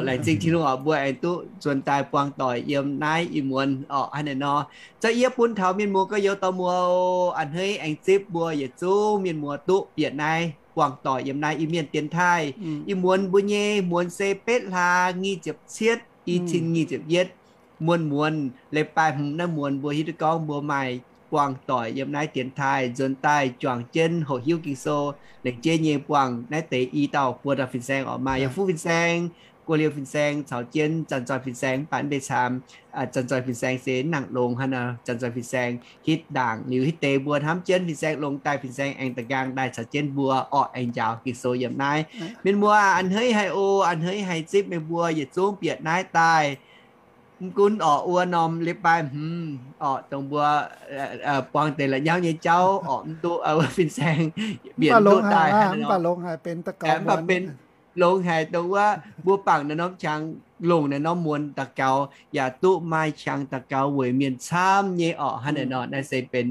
Laengz zingh Tin-Hungh oc, mbuo aengx duqv nzuonx daaih buangh doic yiem naaiv ih muonz oc. Hnangv naaiv nor, za'gengh bun taux mienh muoz gorx-youz dorh muoz oc, a'hneiv aengx zipv mbuo yietc zungv mienh muoz duqv bieqc naaiv buangh doic yiem naaiv Iu-Mienh dienx taaih. Ih muonz mbuo nyei muonz se betv hlaax nyic ziepc cietv, i cin nyic ziepc yietv. Muonz muonz leiz-baaix hmz naaiv muonz mbuo hiuv duqv gorngv mbuo maaih buangh doic yiem naaiv dienx taaih nzuonx daaih juangc jienv hoqc hiuv Ging-Sou. Laengz jeiv nyei buangh naaiv deix i dauh buo dauh fin-saeng oc, maaih yiem fuqv fin-saeng, guoqv liuz fin-saeng caux jienv zanc zoih fin-saeng, mv baac mv bei camv, zanc zoih fin-saeng se nangc longx hnangv nor, zanc zoih fin-saeng hitv ndaangc liuz hitv deix mbuo hnamv jienv fin-saeng longx daaih, fin-saeng aengx da'nqaang daaih caux jienv mbuo orqc, aengx njaaux Ging-Sou yiem naaiv. Mienh muoz a'hneiv haic oc, a'hneiv haic zipv meih mbuo yietc zungv bieqc naaiv daaih. Mv gunv orqc, wuov norm leiz-baaix hmz orqc, dongh mbuo buangh deix la'nyauv nyei jauv orqc, mv duqv wuov fin-saeng bieqc mv duqv daaih, mv baac longx haic, dongh wuov mbuo bangc naaiv norm qangx longc naaiv norm muonz daux gaux yaac duqv maaih qangx daux gaux weic mienh camv nyei orqc. Hnangv naaiv nor, naaiv se benx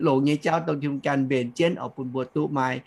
longx nyei jauv dongh Tin-Hungh ganh mbenc jienv oix bun mbuo duqv maaih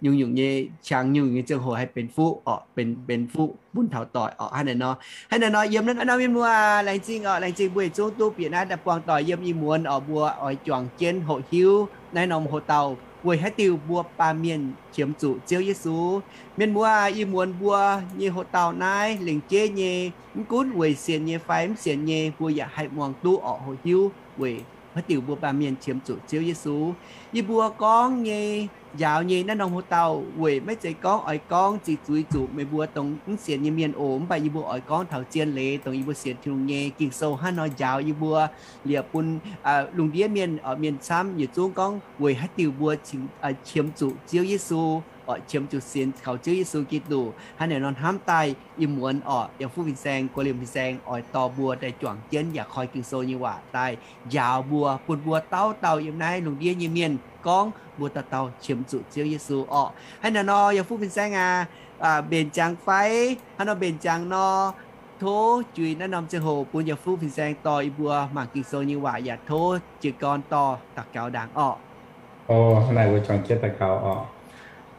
nyungc-nyungc nyei qangx, nyungc-nyungc nyei ziangh hoc haih benx fuqv orqc, benx fuqv bun taux doic orqc. Hnangv naaiv nor, hnangv naaiv nor yiem naaiv norm mienh muoz laengz zingh orqc, laengz zingh mbuo yietc zungv duqv bieqc naaiv daaih buangh doic yiem ih muonz orqc, mbuo oix juangc jienv hoqc hiuv naaiv norm hoc-dauh weic haaix diuc mbuo baamh mienh qiemx zuqc Ziouv Yesu. Mienh muoz, ih muonz mbuo nyei hoc-dauh naaiv lengc jeiv nyei, mv gunv weic sienx nyei fai mv sienx nyei, mbuo yaac haih muangx duqv orqc, hoqc hiuv weic haaix diuc mbuo baamh mienh qiemx zuqc Ziouv Yesu. Yie mbuo gorngv nyei, njaaux nyei naaiv norm hoc-dauh weic maiv zeiz gorngv oix gorngv ziqc zuiz zuqc meih mbuo dongh mv sienx nyei mienh oc, mv baac yie mbuo oix gorngv taux zien leiz dongh yie mbuo sienx Tin-Hungh nyei Ging-Sou hnangv nor njaaux yie mbuo, liepc bun lungh ndiev mienh, mienh camv yietc zungv gorngv weic haaix diuc mbuo qiemx zuqc Ziouv Yesu, oix qiemx zuqc sienx kaux Ziouv Yesu Giduc. Hnangv naaiv nor hnamv daaih ih muonz orqc, yiem fuqv fin-saeng, guoqv liemh fin-saeng oix dorh mbuo daaih juangc jienv yaac koi Ging-Sou nyei waac daaih njaaux mbuo, bun mbuo dauh dauh yiem naaiv lungh ndiev nyei mienh gorngv mbuo dauh dauh qiemx zuqc Ziouv Yesu orqc. Hnangv naaiv nor yiem fuqv fin-saeng aac, mbenc ziangx fai hnangv nor mbenc ziangx nor, tov juix naaiv norm ziangh hoc bun yiem fuqv fin-saeng dorh yie mbuo mangc Ging-Sou nyei waac yaac tov jiez gorn dorh daux gaux ndaangc orqc. O, hnangv naaiv mbuo juangc jienv daux gaux orqc.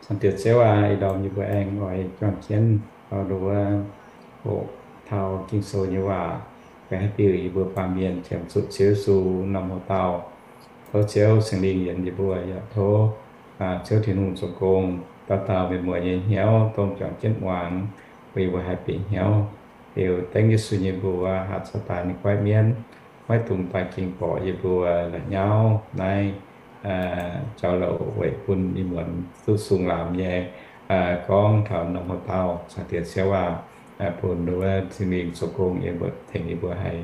Cang Diex Ziouv aac, ih ndorm yie mbuo aengx oix juangc jienv dorh nduov hoqc taux Ging-Sou nyei waac, weic haaix diuc yie mbuo baamh mienh qiemx zuqc Ziouv Yesu norm hoc-dauh. Tov Ziouv Singx Lingh yienx yie mbuo yaac tov Ziouv Tin-Hungh zoux gong, dauh dauh mienh muoz nyei hnyouv dongh juangc jienv muangx, bun yie mbuo haih bieqc hnyouv, liuz dengv Yesu nyei mbuox hatc cuotv daaih ninh goiv mienv, maiv dungx daaih ging borqc yie mbuo la'nyauv naaiv jauv-louc weic bun ih muonz duqv sung lamz nyei gorngv taux norm hoc-dauh. Cang Diex Ziouv aac, bun nduov Singx Lingh zoux gong yie mbuo, tengx yie mbuo haih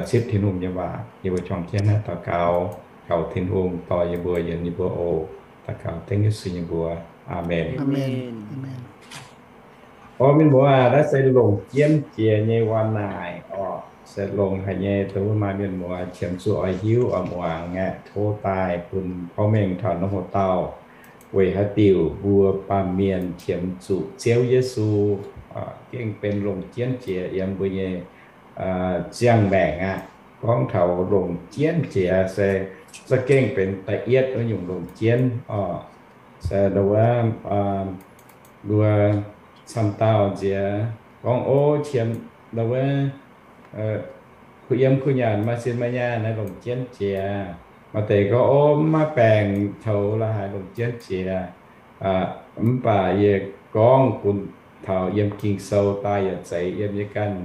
zipv Tin-Hungh nyei waac. Yie mbuo juangc jienv naaiv daux gaux, kaux Tin-Hungh dorh yie mbuo, yienx yie mbuo oc. Daux gaux dengv Yesu nyei mbuox. Aamen. O, mienh muoz aac, naaiv se longc jienv jiex nyei waac-naaic orqc, se longx haic nyei. Dongh wuov maaih mienh muoz qiemx zuqc oix hiuv oix muangx aeqv, tov daaih bun porv mengh taux norm hoc-dauh, weic haaix diuc mbuo baamh mienh qiemx zuqc Ziouv Yesu. Gengh benx longc jienv jiex yiem mbuo nyei ziangh maengc aqv. Gorngv taux longc jienv jiex se za'gengh benx da'yietv wuov nyungc longc jienv oc. Se nduov wuov, mbuo camv dauh nziex gorngv, o, qiemx nduov wuov kuh yiem kuh nyanc maaih sin maaih nyaanh naaiv longc jienv jiex. Maaih deix gorngv, o, mv maaih baengc, taux la'haaix longc jienv jiex. Mv baac yie gorngv bun taux yiem Ging-Sou daaih yaac zeiz, yiem yie ganh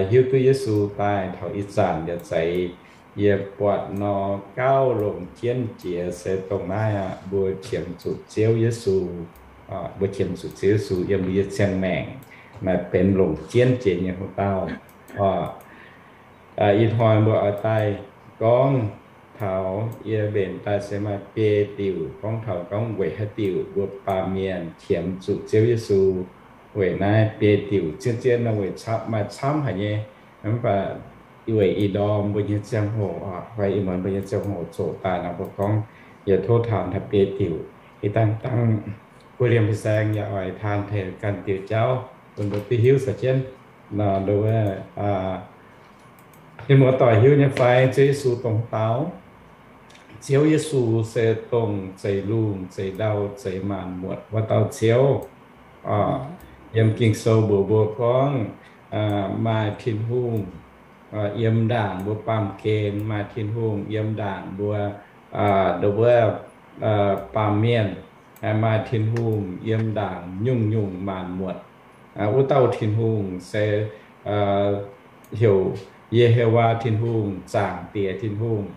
hiuv duqv Yesu daaih taux ih zanc yaac zeiz. Yie buatc nor, gauh longc jienv jiex se dongh naaiv aqv, mbuo qiemx zuqc Ziouv Yesu. Mbuo qiemx zuqc Ziouv Yesu yiem mbuo nyei ziangh maengc, maaih benx longc jienv jiex nyei hoc-dauh. Ih hnoi mbuo oix daaih gorngv taux, yie mbenc daaih se maaih biei diuc gorngv taux gorngv weic haaix diuc mbuo baamh mienh qiemx zuqc Ziouv Yesu. Weic naaiv biei diuc zien-zien nor weic maaih camv haic nyei. Mv baac weic ih ndorm mbuo nyei ziangh hoc fai ih muonz mbuo nyei ziangh hoc zoqc daaih nor mbuo gorngv, yie tov taux naaiv biei diuc. Ih dangh dangh guei liemh fin-saeng yaac oix taan tengx ganh diuh jauv bun mbuo duqv hiuv caux jienv nor, nduov wuov, mienh muoz doic hiuv nyei fai, Ziouv Yesu dongh dau? Ziouv Yesu se dongh zeix lungh zeix ndau zeix maanc muotc wuov dauh Ziouv. Yiem Ging-Sou mbuox mbuo gorngv, maaih Tin-Hungh yiem ndaangc mbuo baamh gen, maaih Tin-Hungh yiem ndaangc mbuo, nduov, baamh mienh, maaih Tin-Hungh yiem ndaangc nyungc-nyungc maanc muotc. Wuov dauh Tin-Hungh se heuc Ye^ho^waa Tin-Hungh, Zaangc Diex Tin-Hungh.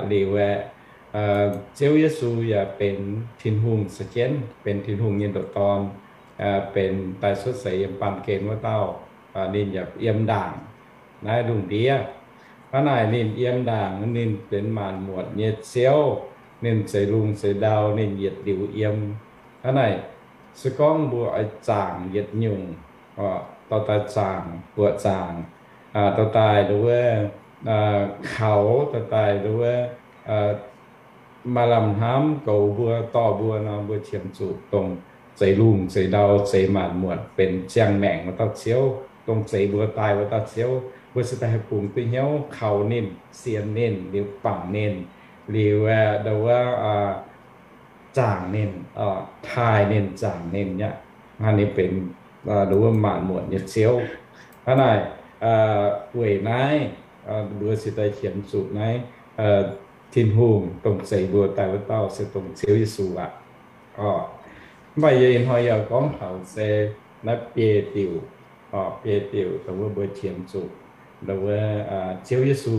Liuz aeqv, Ziouv Yesu yaac benx Tin-Hungh sa jienv, benx Tin-Hungh nyei ndoqc Dorn, benx daaih cuotv seix yiem baamh gen wuov dauh. Ninh yaac yiem ndaangc naaiv lungh ndiev. Hnangv naaic ninh yiem ndaangc, ninh benx maanc muotc nyei Ziouv. Ninh zeix lungh zeix ndau, ninh yietc liuz yiem. Hnangv naaic, se gorngv mbuo oix zaangc yietc nyungc, dorh daaih zaangc, buoqc zaangc, dorh daaih nduov, kaux, dorh daaih nduov, maaih lamh hnamv goux mbuo, dorh mbuo nor, mbuo qiemx zuqc dongh zeix lungh zeix ndau, zeix maanc muotc, benx ziangh maengc wuov dauh Ziouv, dongh zeix mbuo daaih wuov dauh Ziouv. Mbuo se daaih haih bungx duqv hnyouv kaux ninh, sienx ninh, liuz bangc ninh, liuz nduov, zaangc ninh, taaih ninh, zaangc ninh aqv. Hnangv naaic ninh benx nduov maanc muotc nyei Ziouv. Hnangv naaic, weic naaiv mbuo se daaih qiemx zuqc naaiv Tin-Hungh dongh zeix mbuo daaih wuov dauh se dongh Ziouv Yesu aqv. Mv baac yie ih hnoi yaac gorngv taux se naaiv biei diuc, biei diuc dongh wuov mbuo qiemx zuqc, dongh wuov Ziouv Yesu.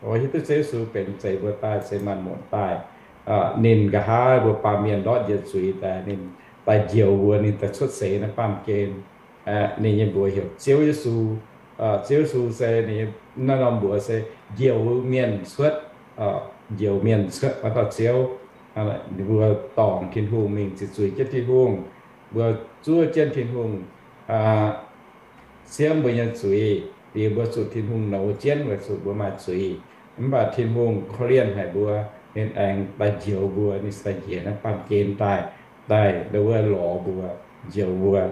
Hiuv duqv Ziouv Yesu benx zeix mbuo daaih, zeix maanc muotc daaih. Ninh nqa'haav mbuo baamh mienh ndortv njiec zuiz daaih, ninh daaih njoux mbuo, ninh daaih cuotv seix naaiv baamh gen. Ninh nyei mbuox heuc Ziouv Yesu. Ziouv Yesu se ninh naaiv norm mbuox se njoux mienh cuotv, njoux mienh cuotv wuov dauh Ziouv. Mbuo dorngc Tin-Hungh mingh ziqc zuiz jienv Tin-Hungh, mbuo zuov jienv Tin-Hungh siemv mbuo nyei zuiz, liuz mbuo zuqc Tin-Hungh nouz jienv weic zuqc mbuo maaih zuiz. Mv baac Tin-Hungh korv-lienh haic mbuo, ninh aengx daaih njoux mbuo, ninh daaih njiec naaiv baamh gen daaih, daaih nduov lorz mbuo, njoux mbuo.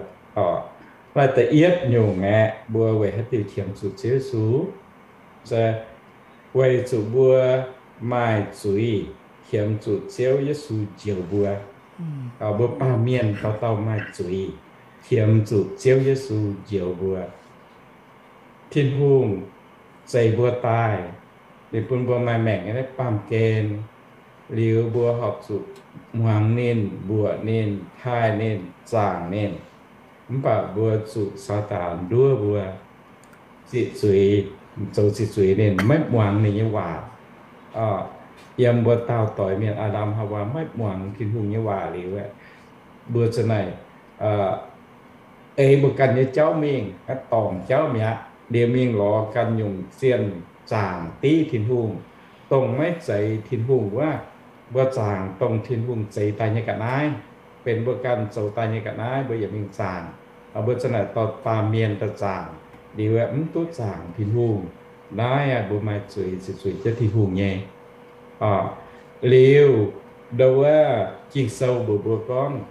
Naaiv da'yietv nyungc aeqv, mbuo weic haaix diuc qiemx zuqc Ziouv Yesu? Se weic zuqc mbuo maaih zuiz, qiemx zuqc Ziouv Yesu njoux mbuo. Mbuo baamh mienh dauh dauh maaih zuiz, qiemx zuqc Ziouv Yesu njoux mbuo. Tin-Hungh zeix mbuo daaih, ninh bun mbuo maaih maengc nyei baamh gen, liuz mbuo horpc zuqc muangx ninh, mbuoqc ninh, taaih ninh, zaangc ninh. Mv baac mbuo zuqc Saadaan nduov mbuo, ziqc zuiz, zoux ziqc zuiz ninh, maiv muangx ninh nyei waac. Yiem mbuo daauh doix mienh, Aa^ndam, Haawaa maiv muangx Tin-Hungh nyei waac liuz, mbuo za'naaic eix mbuo ganh nyei jauv mingh, dorngc jauv mi'aqv. Liuz mingh lorz ganh nyungc zienh zaangc div Tin-Hungh, dongh maiv zeiz Tin-Hungh wuov. Mbuo zaangc dongh Tin-Hungh zeix daaih nyei ga'naaiv, benx mbuo ganh zoux daaih nyei ga'naaiv, mbuo yaac mingh zaangc. Mbuo za'naaic dorh baamh mienh daaih zaangc, liuz mv duqv zaangc Tin-Hungh. Naaiv mbuo maaih zuiz, ziqc zuiz jienv Tin-Hungh nyei. Liuz, nduov, Ging-Sou mbuox mbuo gorngv,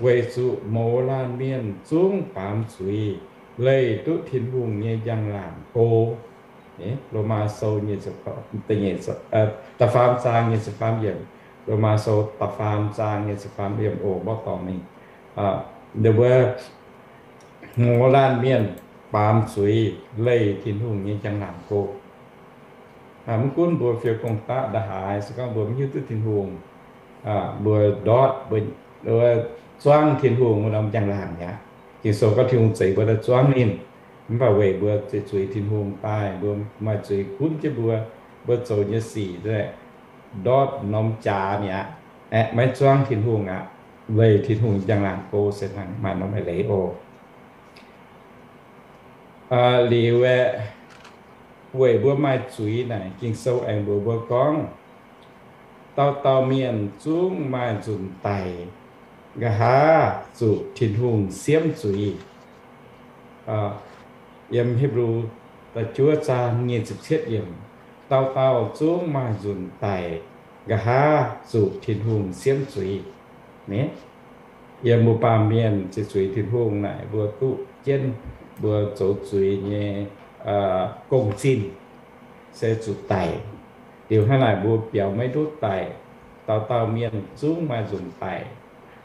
weic zuqc mouz laanh mienh zungv baamz zuiz, leih duqv Tin-Hungh nyei njang-laangc go. Lomaa Sou da'faam zaang nyic ziepc faam yiemc. Lomaa Sou da'faam zaang nyic ziepc faam yiemc oc, mborqv dorngx mingh. Nduov, mouz laanh mienh baamz zuiz leih Tin-Hungh nyei njang-laangc go. Mv gunv mbuo fiou gong-daqv nda'haaix, se gorngv mbuo mv hiuv duqv Tin-Hungh, mbuo ndortv, mbuo zuangv Tin-Hungh wuov norm njang-laangc mi'aqv. Ging-Sou gorngv Tin-Hungh zeix mbuo daaih zuangv ninh. Mv baac weic mbuo ziqc zuiz Tin-Hungh daaih, mbuo maaih zuiz gunv jienv mbuo, mbuo zoux nyei sic ndortv norm jaax mi'aqv. Aeqv, maiv zuangv Tin-Hungh aqv. Leih Tin-Hungh njang-laangc go se hnangv maaih norm eix leiz oc. Liuz aeqv, weic mbuo maaih zuiz naaic, Ging-Sou aengx mbuox mbuo gorngv, dauh dauh mienh zungv maaih nzunc daic, nqa'haav zuqc Tin-Hungh siemv zuiz. Yiem Hipv^lu da'juov zaang nyic ziepc cietv yiemc, dauh dauh zungv maaih nzunc daic, nqa'haav zuqc Tin-Hungh siemv zuiz. Yiem mbuo baamh mienh ziqc zuiz Tin-Hungh naaic, mbuo duqv jienv mbuo zoux zuiz nyei gong-zinh se zuqc daic. Liuz hnangv naaic mbuo biaux maiv ndutv daic, dauh dauh mienh zungv maaih nzunc daic.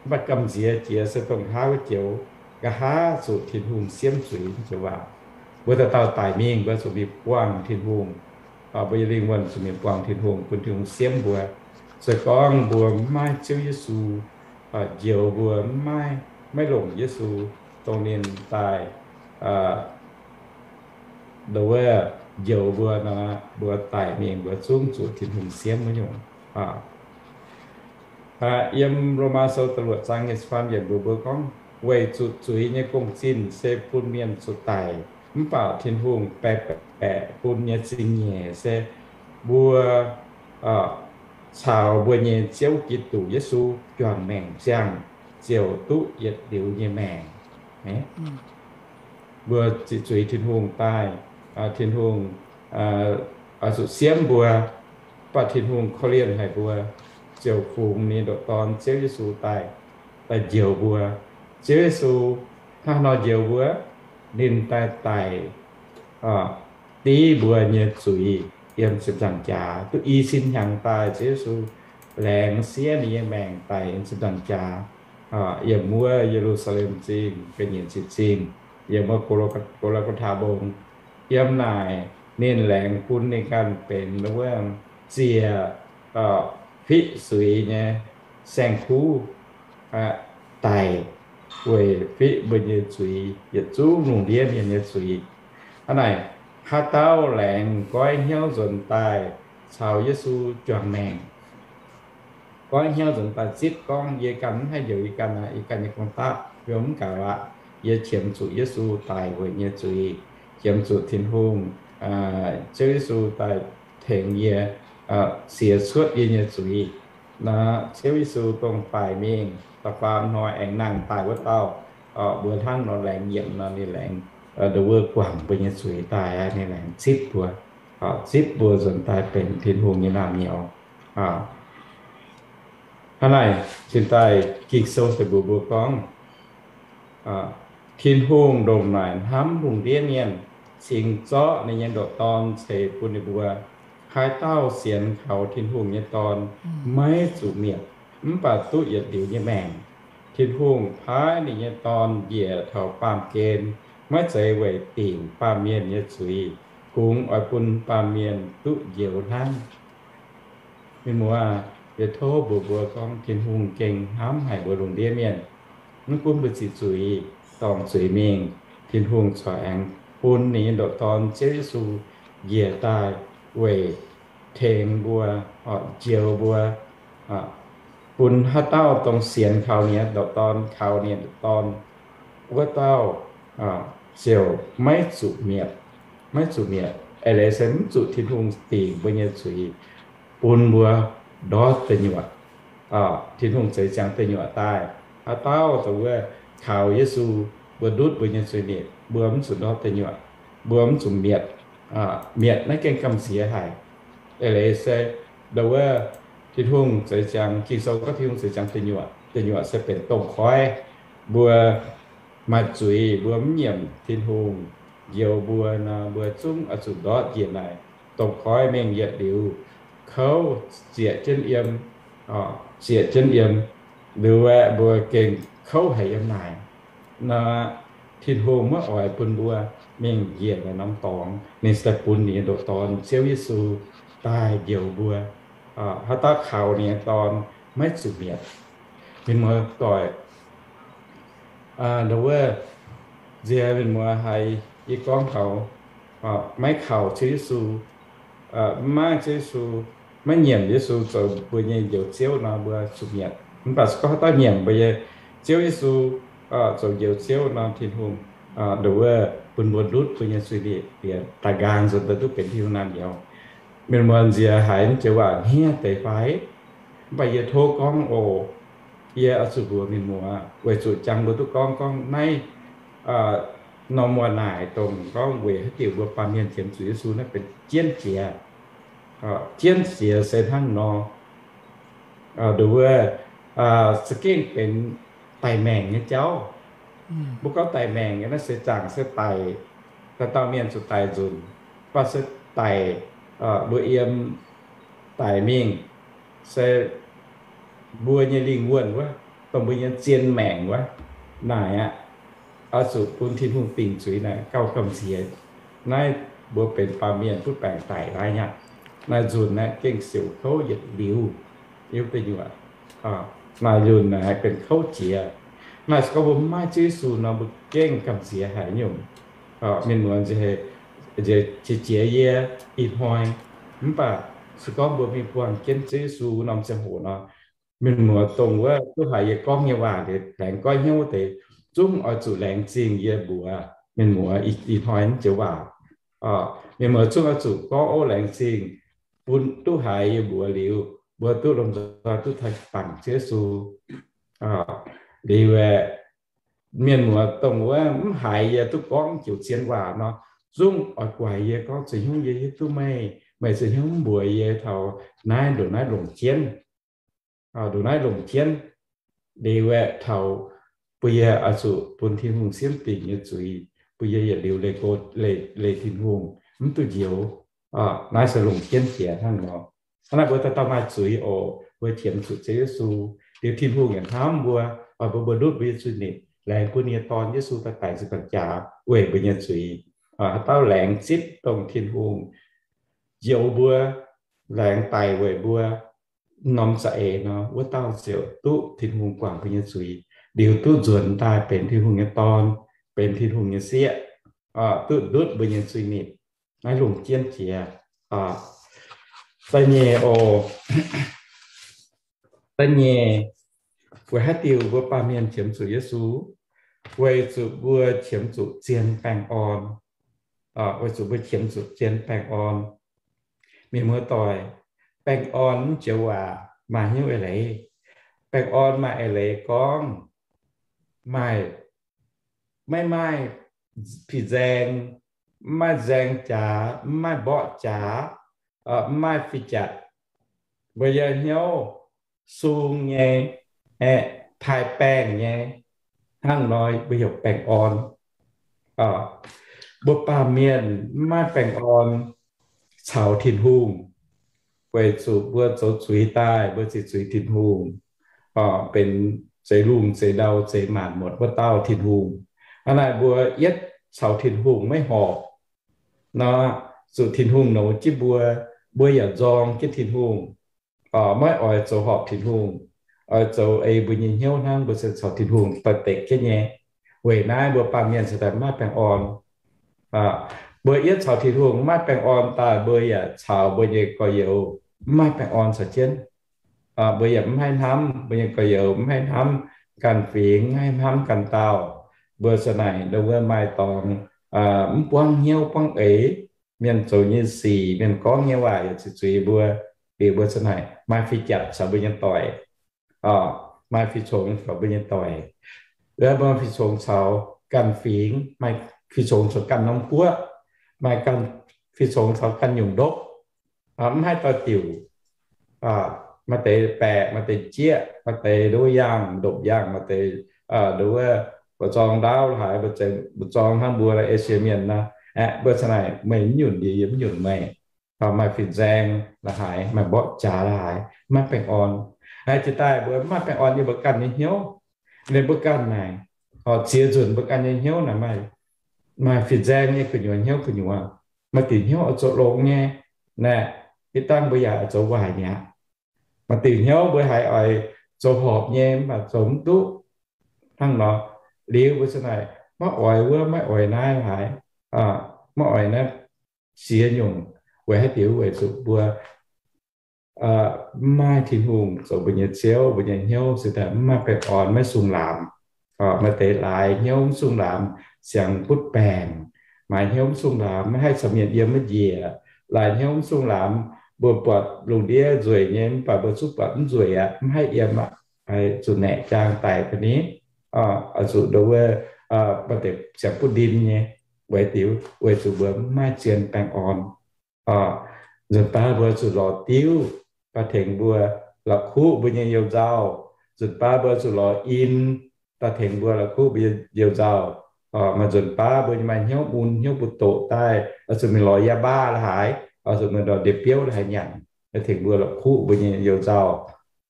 Mv baac gamh nziex jiex se dongh hlauv joux, nqa'haav zuqc Tin-Hungh siemv zuiz nyei waac. Mbuo dauh dauh daic mingh, mbuo zuqc mingh buangh Tin-Hungh. Mbuo nyei lingh wuonh zuqc mingh buangh Tin-Hungh, bun Tin-Hungh siemv mbuo. Se gorngv mbuo maiv maaih Ziouv Yesu njoux mbuo, maiv maaih, maiv longc Yesu dongh ninh daaih, ndo wuov, njoux mbuo nor, mbuo daic mingh mbuo zungv zuqc Tin-Hungh siemv wuov nyungc. Yiem Lomaa Sou da'luoqc zaang nyei ziepc faam yiemc mbuox mbuo gorngv, weic zuqc zuiz nyei gong-zinh se bun mienh zuqc daic, mv baac Tin-Hungh baeqc baeqc bun nyei zingh nyeic se mbuo caux mbuo nyei Ziouv Giduc Yesu juangc maengc ziangh ziouc duqv yietc liuz nyei maengc. Mbuo ziqc zuiz Tin-Hungh daaih, Tin-Hungh oix zuqc siemv mbuo, mv baac Tin-Hungh korv-lienh haic mbuo, ziouc fungx ninh ndoqc Dorn Ziouv Yesu daaih, daaih njoux mbuo. Ziouv Yesu hnangv nor njoux mbuo, ninh daaih daic div mbuo nyei zuiz yiem ziepc nzaangc jaax, duqv i sin hnyangx daaih. Ziouv Yesu laengz siev ninh nyei maengc daic yiem ziepc nzaangc jaax, yiem wuov Ye^lu^saa^lem Zingh, ga'nyiec ziqc zingh, yiem wuov Go^laa^gaa^taa Mbong. Yiem naaic ninh laengz bun ninh ganh benx wuov ziec fiqv zuiz nyei saeng-kuv daic, weic fiqv mbuo nyei zuiz, yietc zungv lungh ndiev mienh nyei zuiz. Hnangv naaic, haaix dauh laengz goiv hnyouv nzuonx daaih caux Yesu juangc maengc, goiv hnyouv nzuonx daaih zipv gorngv, yie ganh mv haih njoux yie ganh aqv, yie ganh nyei gong-daqv yie mv gaux aqv. Yie qiemx zuqc Yesu daic weic nyei zuiz, qiemx zuqc Tin-Hungh Ziouv Yesu daaih tengx yie, siex cuotv yie nyei zuiz. Naaiv Ziouv Yesu dongh baaic mingh da'faam hnoi aengx nangh daaih wuov dauh, mbuo hnangv nor laengz yiemc nor, ninh laengz ndo wuov guangc mbuo nyei zuiz daaih, ninh laengz zipv mbuo, zipv mbuo nzuonx daaih benx Tin-Hungh nyei naamh nyouz. Hnangv naaic, cingx daaih Ging-Sou se mbuox mbuo gorngv, Tin-Hungh ndongc naaic hnamv lungh ndiev mienh, cingx zorqv ninh nyei ndoqc Dorn ceix bun ninh mbuo. Haaix dauh sienx kaux Tin-Hungh nyei Dorn maiv zuqc mietc, mv baac duqv yietc liuz nyei maengc. Tin-Hungh paaiv ninh nyei Dorn njiec taux baamh gen, maiv zeiz weic dingc baamh mienh nyei zuiz, kungx oix bun baamh mienh duqv njoux hnangv. Mienh muoz, yie tov mbuox mbuo gorngv Tin-Hungh gengh hnamv haic mbuo lungh ndiev mienh. Mv gunv mbuo ziqc zuiz, dorngc zuiz mingh, Tin-Hungh corc aengx bun ninh nyei ndoqc Dorn Ziouv Yesu njiec daaih weic tengx mbuo, njoux mbuo, bun haaix dauh dongh sienx kaux ninh nyei ndoqc Dorn, kaux ninh nyei ndoqc Dorn wuov dauh ziouc maiv zuqc mietc, maiv zuqc mietc. Eix leiz se mv zuqc Tin-Hungh dingc mbuo nyei zuiz, bun mbuo ndortv deic-nyuoqc. Tin-Hungh zeix ziangx deic-nyuoqc daaih. Haaix dauh dongh wuov kaux Yesu, mbuo ndutv mbuo nyei zuiz-nipc, mbuo mv zuqc ndortv deic-nyuoqc, mbuo mv zuqc mietc. Mietc naaiv gengh gamh nziex haic. Eix leiz se ndo wuov Tin-Hungh zeix ziangx, Ging-Sou gorngv Tin-Hungh zeix ziangx deic-nyuoqc. Deic-nyuoqc se benx domh koiv. Mbuo maaih zuiz, mbuo mv nyiemc Tin-Hungh njoux mbuo nor, mbuo zungv oix zuqc ndortv njiec naaic domh koiv mingh yietc liuz kouv zieqc jienv yiem, zieqc jienv yiem, liuz aeqv, mbuo gengh kouv haic yiem naaic. Nor, Tin-Hungh maiv oix bun mbuo mingh njiec naaic norm dorngx. Ninh se bun ninh nyei ndoqc Dorn, Ziouv Yesu, daaih njoux mbuo. Haaix dauh kaux ninh nyei Dorn maiv zuqc mietc. Mienh muoz-doic, ndo wuov nziex mienh muoz haiz yie gorngv taux maiv kaux Ziouv Yesu, maiv Ziouv Yesu, maiv nyiemc Yesu zoux mbuo nyei Njoux Ziouv nor, mbuo zuqc mietc. Mv baac se gorngv haaix dauh nyiemc mbuo nyei Ziouv Yesu zoux Njoux Ziouv nor, Tin-Hungh ndo wuov bun mbuo ndutv mbuo nyei zuiz-nipc, bieqc daaih nqaang nzuonx daaih duqv benx Tin-Hungh naamh nyouz. Mienh muoz, nziex haiz naaiv joux waac hniev deix fai? Mv baac yie tov gorngv oc, yie oix zuqc mbuox mienh muoz weic zuqc jangx mbuo duqv gorngv, gorngv naaiv norm waac naaic dongh gorngv weic haaix diuc mbuo baamh mienh qiemx zuqc Yesu naaiv benx jienv jiex. Jienv jiex se hnangv nor, ndo wuov za'gengh benx daic maengc nyei jauv. Mbuo gorngv daic maengc naaiv se zaangc se daic, dauh dauh mienh zuqc daic nzunc, mv baac se daic, mbuo yiem daic mingh se mbuo nyei lingh wuonh wuov, dongh mbuo nyei zien maengc wuov naaic aqv. oix zuqc bun Tin-Hungh dingc zuiz naaic gauh gamh nziex. Naaiv mbuo benx baamh mienh butv baengc daic naaiv aqv. Naaiv nzunc naaiv gengh siouc kouv yietc liuz. Naaiv nzunc naaic benx kouv jiex. Naaiv se gorngv mbuo maiv maaih Ziouv Yesu nor, mbuo gengh gamh nziex haic nyungc. Mienh muoz, nziex jiex yie ih hnoi, mv baac se gorngv mbuo mingh buangh jienv Ziouv Yesu norm ziangh hoc nor, mienh muoz dongh wuov duqv haiz yie gorngv nyei waac deix, laengz goiv hnyouv deix, zungv oix zuqc laengz zingh yie mbuox mienh muoz ih hnoi naaiv joux waac. Mienh muoz zungv oix zuqc gorngv, Ov, laengz zingh, bun duqv haiz yie mbuox liuz, mbuo duqv lomh nzoih duqv taaih bangc Ziouv Yesu. Liuz aeqv, mienh muoz dongh wuov mv haiz yie duqv gorngv joux zien waac nor, zungv oix guaix yie gorngv, Zuqc hnyouv yie hiuv duqv meih, meih zuqc hnyouv mv mbuox yie taux naaiv ndongc naaiv longc jienv. Ndongc naaiv longc jienv. Liuz aeqv, taux bun yie oix zuqc bun Tin-Hungh siemv dingc nyei zuiz, bun yie yietc liuz leih Tin-Hungh mv duqv njoux. Naaiv se longc jienv jiex hnangv nor. Hnangv naaiv mbuo dauh dauh maaih zuiz oc, mbuo qiemx zuqc Ziouv Yesu, liuz Tin-Hungh yaac hnamv mbuo, oix bun mbuo ndutv mbuo nyei zuiz-nipc, laengz bun ninh nyei Dorn Yesu daaih daic zuqc banh jaax weic mbuo nyei zuiz. Haaix dauh laengz zipv dongh Tin-Hungh njoux mbuo, laengz daic weic mbuo norm za'eix nor, wuov dauh ziouc duqv Tin-Hungh guangc mbuo nyei zuiz, liuz duqv nzuonx daaih benx Tin-Hungh nyei dorn, benx Tin-Hungh nyei sieqv, duqv ndutv mbuo nyei zuiz-nipc. Naaiv lungh jienv jiex. Da'nyeic oc, da'nyeic, weic haaix diuc mbuo baamh mienh qiemx zuqc Yesu? Weic zuqc mbuo qiemx zuqc zien baengh orn. Weic zuqc mbuo qiemx zuqc zien baengh orn. Mienh muoz-doic, baengh orn mv joux waac maaih hnyouv eix leiz. Baengh orn maaih eix leiz gorngv maaih, maiv maaih fih nzaeng, mv maaih nzaeng jaax, mv maaih mborqv jaax, mv maaih fih jatc. Mbuo nyei hnyouv sung nyei, aeqv, taaih baengh nyei, hnangv nor mbuo heuc baengh orn. Mbuo baamh mienh mv maaih baengh orn caux Tin-Hungh, weic zuqc mbuo zoux zuiz daaih, mbuo ziqc zuiz Tin-Hungh, benx zeix lungh zeix ndau zeix maanc muotc wuov dauh Tin-Hungh. Hnangv naaic mbuo yietv caux Tin-Hungh maiv horpc nor, zuqc Tin-Hungh nouz jienv mbuo, mbuo yaac nzorng jienv Tin-Hungh, maiv oix zoux horpc Tin-Hungh, oix zoux ei mbuo nyei hnyouv hnangv, mbuo se caux Tin-Hungh doix-dekc jienv nyei. Weic naaiv mbuo baamh mienh se daaih maiv maaih baengh orn. Mbuo yietv caux Tin-Hungh maiv maaih baengh orn daaih, mbuo yaac caux mbuo nyei gorx-youz maiv maaih baengh orn caux jienv. Mbuo yaac mv haih hnamv mbuo nyei gorx-youz, mv haih hnamv ganh fingx, mv haih hnamv ganh dauh. Mbuo za'naaic ndongc wuov maaih dorngx mv buangv hnyouv buangv eix, mienh zoux nyei sic, mienh gorngv nyei waac yaac ziqc zuiz mbuo. Liuz mbuo za'naaic maaih fih jatc caux mbuo nyei doic, maaih fih congx caux mbuo nyei doic, maaih fih congx caux ganh fingx, maaih fih congx caux ganh norm guoqv, maaih ganh fih congx caux ganh nyungc ndopv, mv haih doix-diuc. Maaih deix baeqc, maaih deix jieqv, maaih deix nduov yangh, ndopv yangh, maaih deix nduov wuov buoz-zorng ndaauv la'haaix, buoz-zorng hnangv mbuo Esie Mienh nor, aeqv, mbuo za'naaic meih mv nyunc yie, yie mv nyunc meih. Maaih fih nzaeng la'haaix, maaih mborqv jaax la'haaix, maiv baengh orn. Jiex daaih mbuo mv maaih baengh orn yiem mbuo ganh nyei hnyouv. Liuz mbuo ganh naaic, ziex nzunc mbuo ganh nyei hnyouv naaic maaih fih nzaeng nyei gu'nyuoz hnyouv gu'nyuoz. Maaih diuc hnyouv oix zoux longx nyei, naaic, hitv dangh mbuo yaac oix zoux waaic mi'aqv. Maaih diuc hnyouv mbuo haiz oix zoux horpc nyei, mv baac zoux mv duqv. Hnangv nor, liuz mbuo za'naaic maiv oix wuov maiv oix naaiv la'haaix, maiv oix naaiv ziex nyungc. Weic haaix diuc? Weic zuqc mbuo mv maaih Tin-Hungh zoux mbuo nyei Ziouv, mbuo nyei hnyouv se daaih mv maaih baengh orn, maiv sung laamz. Maaih deix laaix hnyouv mv sung laamz, siangx butv baengc. Maaih hnyouv mv sung laamz, maiv haih caux mienh yiem maiv njiec. Laaix hnyouv mv sung laamz, mbuo buatc lungh ndiev nzueic nyei, mv baac mbuo zungv buatc mv nzueic aqv, mv haih yiem aqv, zuqc naeqc jaang daic da'nyeic. Zuqc nduov wuov, maaih deix siangx butv ndin nyei. Weic diuc? Weic zuqc mbuo mv maaih zien baengh orn. Nzunc baav mbuo zuqc lorz diuv daaih tengx mbuo, la'kuqv mbuo nyei you-nzauh. Nzunc baav mbuo zuqc lorz in daaih tengx mbuo, la'kuqv mbuo nyei you-nzauh. Maaih nzunc baav mbuo maaih hnyouv mun hnyouv mbu'doqc daaih, zuqc mingh lorz ยาบ้า la'haaix, zuqc mingh lorz ndie-biouv la'haaix nyanc, tengx mbuo la'kuqv mbuo nyei you-nzauh.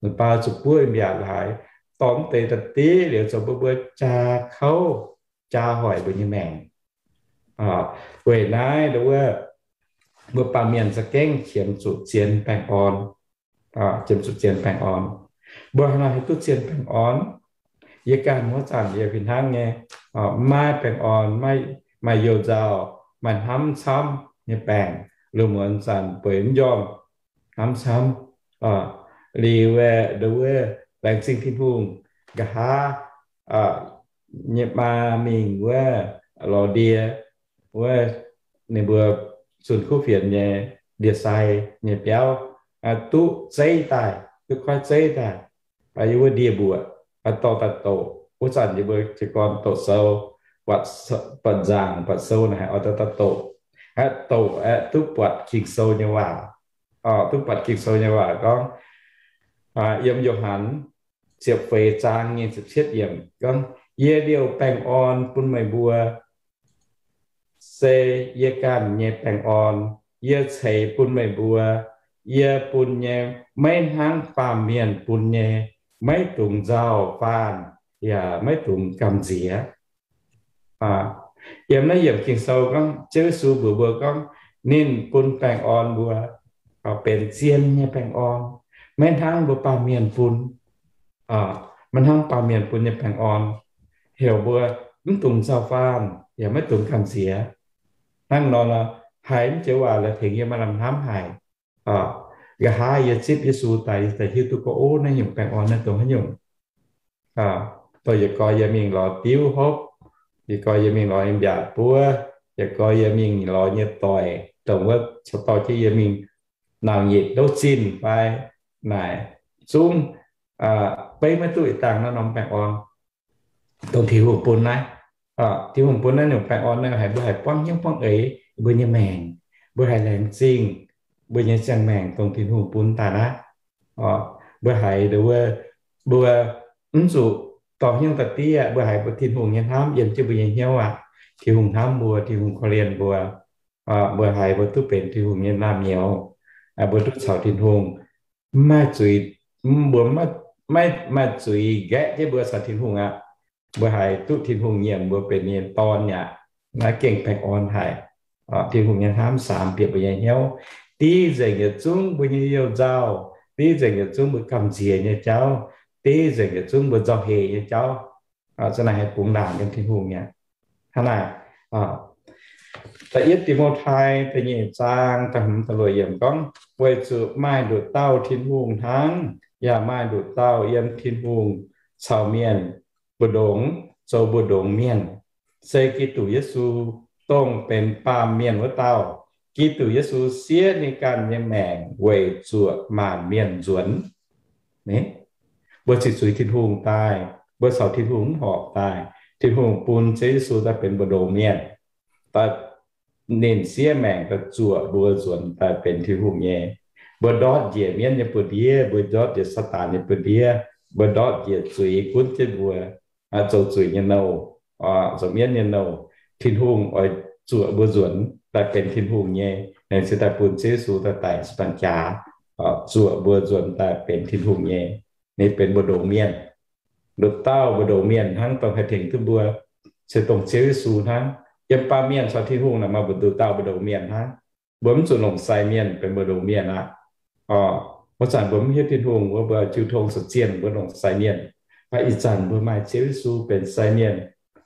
Nzunc baav zuqc buov mbiaatc la'haaix, dorh mv deix da'div liuz zoux bun mbuo jaa kouv. jaa hoic mbuo nyei maengc. Weic naaiv wuov, mbuo baamh mienh za'gengh qiemx zuqc zien baengh orn, qiemx zuqc zien baengh orn. Mbuo hnangv naaiv haih duqv zien baengh orn. Yie ganh wuov zanc yie fih hnangv nyei, maiv maaih baengh orn, maaih youh nzauh, maaih hnamv camv nyei baengc, lungh muonz zanc bueix mv njormh, hnamv camv. Liuz aeqv, nduov wuov, laengz zingh Tin-Hungh, nqa'haav nyei maa mingh wuov lorz ndie, wuov ninh mbuo zunh kuv fienx nyei ndie-sai nyei biauv, duqv zeiv daaih, duqv koiv zeiv daaih, yiem wuov ndie-mbuoqc dorh daaih doqc. Wuov zanc yie mbuo jiez gorn doqc sou, buatc nzaangc buatc sou naaic oix dorh daaih doqc. Aeqv, doqc aeqv, duqv buatc Ging-Sou nyei waac. Duqv buatc Ging-Sou nyei waac gorngv, yiem Yo^han ziepc feix zaang nyei ziepc cietv yiemc gorngv, Yie liouh baengh orn bun meih mbuo, se yie ganh nyei baengh orn yie ceix bun meih mbuo. Yie bun nyei maiv hnangv baamh mienh bun nyei, maiv dungx nzauh faanh, yaac maiv dungx gamh nziex. Yiem naaiv yiemc Ging-Sou gorngv, Ziouv Yesu mbuox mbuo gorngv, ninh bun baengh orn mbuo benx zien nyei baengh orn, maiv hnangv mbuo baamh mienh bun. Maiv hnangv baamh mienh bun nyei baengh orn, heuc mbuo mv dungx nzauh faanh yaac maiv dungx gamh nziex. Hnangv nor, haiz mv joux waac la'tengx yie maaih lamh hnamv haic. Nqa'haav yie zipv Yesu daaih, yie daaih hiuv duqv gorngv, ov, naaiv nyungc baengh orn naaiv dongh haaix nyungc. Dongh yietc gorx yie mingh lorz diuv hopv, yietc gorx yie mingh lorz nyei mbiaatc buov, yietc gorx yie mingh lorz nyei doic, dongh wuov caux dorh jienv yie mingh nauc nyitc ndouv zinh fai naaic zungv beiv maiv duqv ih dangh naaiv norm baengh orn, dongh Tin-Hungh bun naaiv. Tin-Hungh bun naaiv nyungc baengh orn naaiv haiz mbuo haih buangv hnyouv buangv eix mbuo nyei maengc, mbuo haih laengz zingh mbuo nyei ziangh maengc dongh Tin-Hungh bun daaih naaiv. Mbuo haiz wuov, mbuo mv zuqc dorh hnyouv da'diev, mbuo haiz mbuo Tin-Hungh nyei hnamv yiem jienv mbuo nyei hnyouv aqv. Tin-Hungh hnamv mbuo, Tin-Hungh korv-lienh mbuo. Mbuo haiz mbuo duqv benx Tin-Hungh nyei naamh nyouz, mbuo duqv caux Tin-Hungh maiv maaih zuiz, mbuo maiv maaih zuiz nqaeqv jienv mbuo caux Tin-Hungh aqv. Mbuo haiz duqv Tin-Hungh nyiemc mbuo benx ninh nyei dorn aqv. Naaiv gengh baengh orn haic. Tin-Hungh nyei hnamv samx bieqc mbuo nyei hnyouv. Div nzengc yietc zungv mbuo nyei youh nzauh, div nzengc yietc zungv mbuo gamh nziex nyei jauv, div nzengc yietc zungv mbuo nzauh heix nyei jauv. Za'naaic haih bungx ndaangc yiem Tin-Hungh nyei. Hnangv naaic, da'yietv Ti^mo^tai da'nyeic zaang da'hmz da'luoqc yiemc gorngv, weic zuqc maaih nduqc dauh Tin-Hungh hnangv, yaac maaih nduqc dauh yiem Tin-Hungh caux mienh mbu'ndongx zoux mbu'ndongx mienh, se Giduc Yesu, dongh benx baamh mienh wuov dauh. Giduc Yesu siev ninh ganh nyei maengc weic zuoqc maanc mienh nzuonx. Mbuo ziqc zuiz Tin-Hungh daaih, mbuo caux Tin-Hungh mv horpc daaih, Tin-Hungh bun Ziouv Yesu daaih benx mbu'ndongx mienh, daaih ninh siev maengc daaih zuoqc mbuo nzuonx daaih benx Tin-Hungh nyei. Mbuo ndortv njiec mienv nyei buoz-ndiev, mbuo ndortv njiec Saadaan nyei buoz-ndiev, mbuo ndortv njiec zuiz gunv jienv mbuo, zoux zuiz nyei nouh, zoux mienv nyei nouh. Tin-Hungh oix zuoqc mbuo nzuonx daaih benx Tin-Hungh nyei, ninh se daaih bun Ziouv Yesu daaih daic cingx daaih jaax, zuoqc mbuo nzuonx daaih benx Tin-Hungh nyei. Ninh benx mbu'ndongx mienh. Nduqc dauh mbu'ndongx mienh hnangv dongh haih tengx duqv mbuo, se dongh Ziouv Yesu hnangv. Yiem baamh mienh caux Tin-Hungh naaic maaih mbu'ndongx dauh mbu'ndongx mienh hnangv. Mbuo mv zuqc longc sai mienh benx mbu'ndongx mienh aqv. Wuov zanc mbuo mv hiuv Tin-Hungh wuov, mbuo jiu tong caux zienh mbuo longc sai mienh. Mv baac ih zanc mbuo maaih Ziouv Yesu benx sai mienh,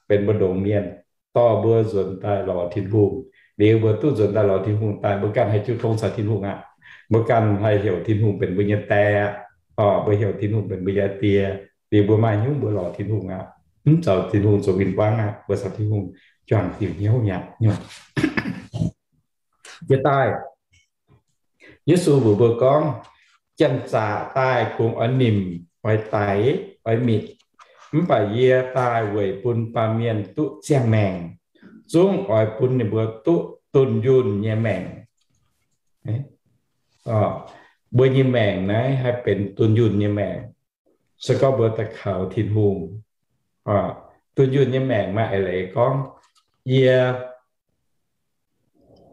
benx mbu'ndongx mienh, dorh mbuo nzuonx daaih lorz Tin-Hungh. Liuz mbuo duqv nzuonx daaih lorz Tin-Hungh daaih, mbuo ganh haih jiu tong caux Tin-Hungh aqv. Mbuo ganh haih heuc Tin-Hungh benx mbuo nyei Die aqv. Mbuo heuc Tin-Hungh benx mbuo nyei Die. Liuz mbuo maaih hnyouv mbuo lorz Tin-Hungh aqv. Mv zoux Tin-Hungh zoux win-wangv aqv. Mbuo caux Tin-Hungh juangc diuc hnyouv mi'aqv. Jiex daaih, Yesu mbuox mbuo gorngv, janx-zaqc daaih kungx oix nimc, oix daix, oix mitc. Mv baac yie daaih weic bun baamh mienh duqv ziangh maengc, zungv oix bun ninh mbuo duqv dunh yunh nyei maengc. Mbuo nyei maengc naaiv haih benx dunh yunh nyei maengc, se gorngv mbuo daaih kaux Tin-Hungh. Dunh yunh nyei maengc maaih eix leiz gorngv, yie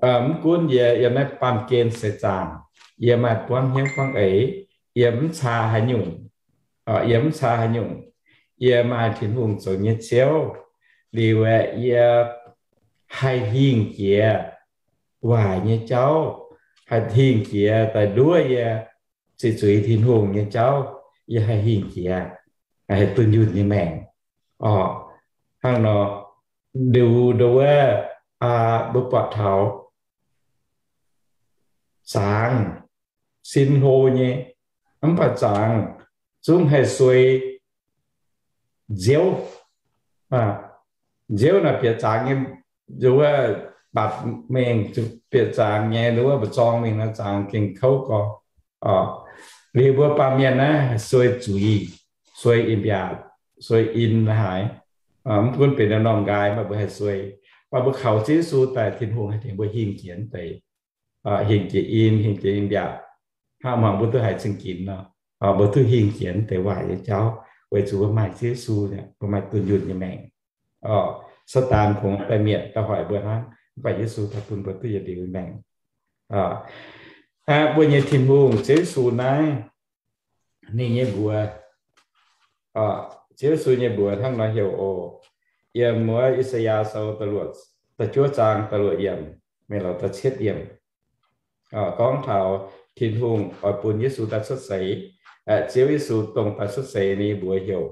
mv gunv yie yiem naaiv baamh gen seix zaangc, yie maaih buangv hnyouv buangv eix, yie mv caa haaix nyungc, yie mv caa haaix nyungc, yie maaih Tin-Hungh zoux nyei Ziouv. Liuz aeqv, yie haih hingh jiex waaic nyei jauv, haih hingh jiex daaih nduov yie, ziqc zuiz Tin-Hungh nyei jauv, yie haih hingh jiex, haih dunh yunh nyei maengc. Orqc, hnangv nor, liuz ndongc wuov, mbuo buatc taux zaangc sin hlo nyei, mv baac zaangc zungv haih suei nziouv. Nziouv naaic bieqc zaangc nyei, nduov wuov, mbatc mengh bieqc zaangc nyei, nduov wuov, mbu'zorng mingh nor zaangc gengh kouv gorx. Liuz mbuo baamh mienh naaiv suei zuiz, suei in-mbiaatc, suei in haaix. Mv gunv benx norm nqaai, mv baac mbuo haih suei. Mv baac mbuo kaux Ziouv Yesu daaih, Tin-Hungh haih tengx mbuo hingh jiex deix, hingh jiex in, hingh jiex in-mbiaatc. Hnangv mbuo duqv haiz cing-ginx nor, mbuo duqv hingh jiex deix waaic nyei jauv, weic zuqc mbuo maaih Ziouv Yesu, mbuo maaih dunh yunh nyei maengc. Saadaan kungx daaih mietc daaih hoic mbuo hnangv, mv baac Yesu daaih bun mbuo duqv yietc liuz maengc. Mbuo nyei Tin-Hungh Ziouv Yesu naaiv, ninh nyei mbuox, Ziouv Yesu nyei mbuox hnangv nor heuc oc. Yiem wuov I^saa^yaa Sou da'luoqc, da'juov zaang da'luoqc yiemc mingh lorz da'cietv yiemc, gorngv taux Tin-Hungh oix bun Yesu daaih cuotv seix. Ziouv Yesu dongh daaih cuotv seix ninh mbuox heuc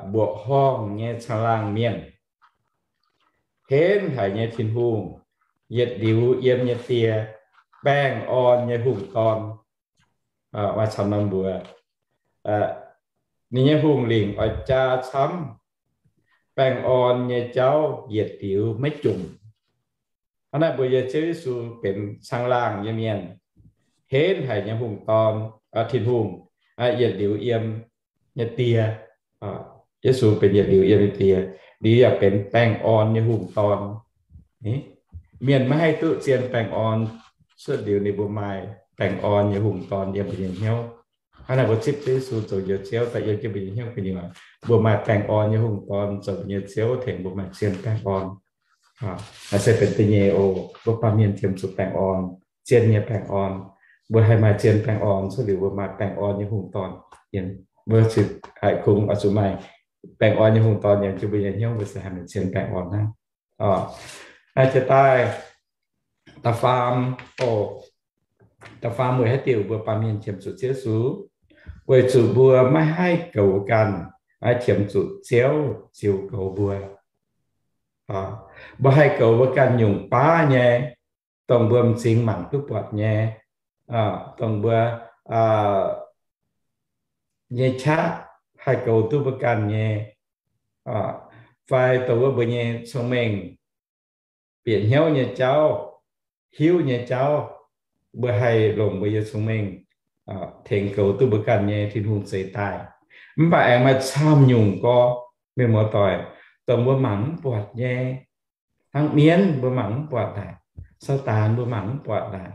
mbuoqc horngh nyei caangh laangh mienh, henv haic nyei Tin-Hungh, yietc liuz yiem nyei Die, baengh orn nyei hungh dorn. Maaih camv norm mbuox, ninh nyei hungh lingc oix jaa camv, baengh orn nyei jauv yietc liuz maiv jomc. Hnangv naaiv mbuo nyei Ziouv Yesu benx caangh laangh nyei mienh, henv haic nyei hungh dorn, Tin-Hungh, yietc liuz yiem nyei Die. Yesu benx yietc liuz yiem nyei Die, liuz yaac benx baengh orn nyei hungh dorn. Mienh maiv haih duqv zien baengh orn, cuotv liuz ninh mbuo maaih baengh orn nyei hungh dorn yiem mbuo nyei hnyouv. Hnangv naaic mbuo zipv Ziouv Yesu zoux njoux Ziouv daaih yiem jienv mbuo nyei hnyouv gu'nyuoz, mbuo maaih baengh orn nyei hungh dorn zoux mbuo nyei Ziouv tengx mbuo maaih zien baengh orn. Naaiv se benx da'nyeic oc, mbuo baamh mienh qiemx zuqc baengh orn, zien nyei baengh orn. Mbuo haih maaih zien baengh orn cuotv liuz mbuo maaih baengh orn nyei hungh dorn. Mbuo ziouc haih kungx oix zuqc maaih baengh orn nyei hungh dorn yiem jienv mbuo nyei hnyouv, mbuo se haih maaih zien baengh orn hnangv. Jiex daaih da'faam, da'faam weic haaix diuc mbuo baamh mienh qiemx zuqc Ziouv Yesu? Weic zuqc mbuo maiv haih goux ganh, qiemx zuqc Ziouv ziux goux mbuo. Mbuo haih goux mbuo ganh nyungc baav nyei, dongh mbuo m'zing mangc duqv buatc nyei, dongh mbuo nyei qaqv haih goux duqv mbuo ganh nyei, fai dongh wuov mbuo nyei cong-mengh, bieqc hnyouv nyei jauv, hiuv nyei jauv, mbuo haih longc mbuo nyei cong-mengh tengx goux duqv mbuo ganh nyei Tin-Hungh zeix daaih. Mv baac aengx maaih camv nyungc gorx, mienh muoz-doic, dongh mbuo mangc mv buatc nyei, hnangv mienv mbuo mangc mv buatc naaic, Saadaan mbuo mangc mv buatc naaic,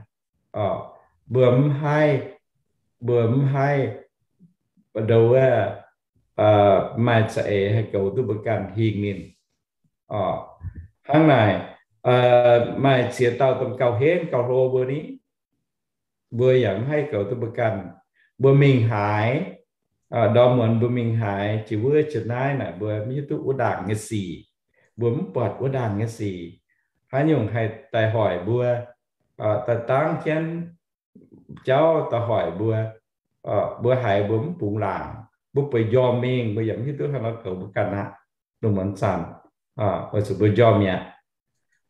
mbuo mv haih, mbuo mv haih, ndo wuov, maaih za'eix haih goux duqv mbuo ganh hingh ninh. Hnangv naaic, maaih ziex dauh dongh gauh henv gauh hlo mbuo ni, mbuo yaac mv haih goux duqv mbuo ganh. Mbuo mingh haaix, ndorm muonz mbuo mingh haaix, jiex wuov jiex naaiv naaic, mbuo mv hiuv duqv wuov ndaangc nyei sic, mbuo mv buatc wuov ndaangc nyei sic. Haaix nyungc haih daaih hoic mbuo, daaih dangv jienv jauv daaih hoic mbuo, mbuo haiz mbuo mv bungx laangc, mbuo bueix njormh mingh, mbuo yaac mv hiuv duqv haaix nor goux mbuo ganh aqv. Lungh muonz zanc, weic zuqc mbuo njormh mi'aqv.